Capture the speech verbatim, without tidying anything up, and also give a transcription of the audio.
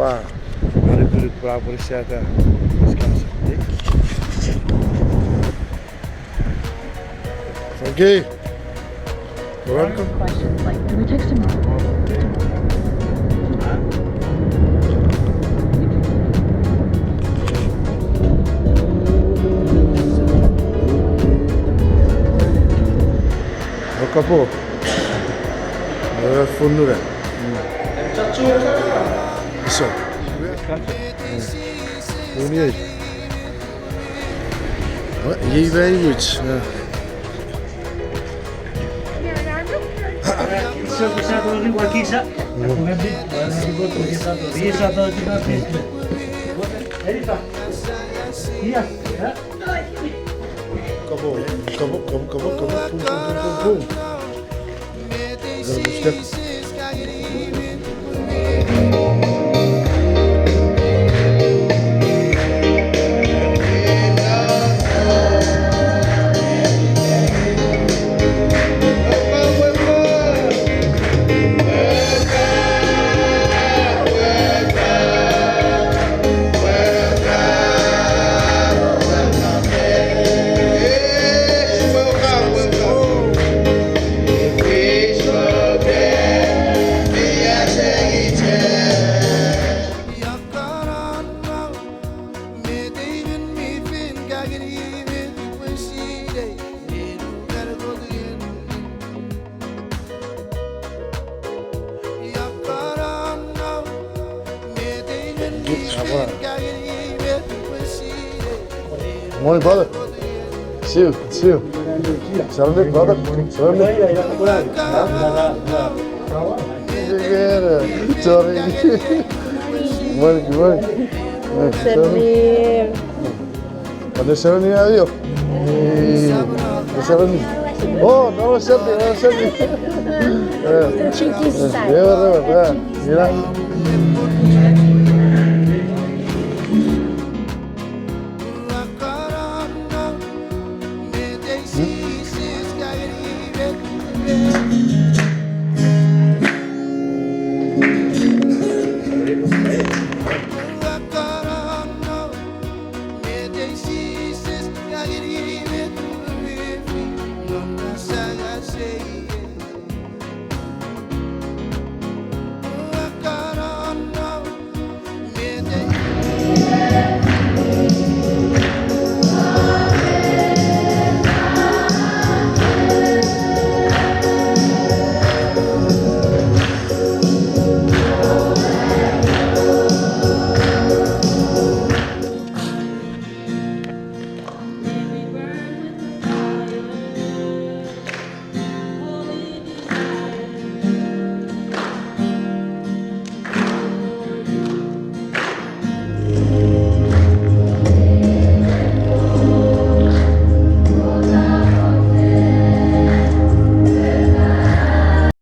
Ah, anukunuk pwe a pwe sata. Frankie, you're welcome. Questions like, can we take some? Okapo. Eh, funura. So. Uni ei. What? Yei bai wich. Kaboom, kaboom, kaboom, kaboom, boom, boom, boom, boom. Morning, brother. See you. See you. Seven, brother. Seven. Sorry. Morning, good morning. Seven. Ane seven ia io. Seven. Oh, no, seven, no, seven. Cheeky side. Yeah, yeah, yeah.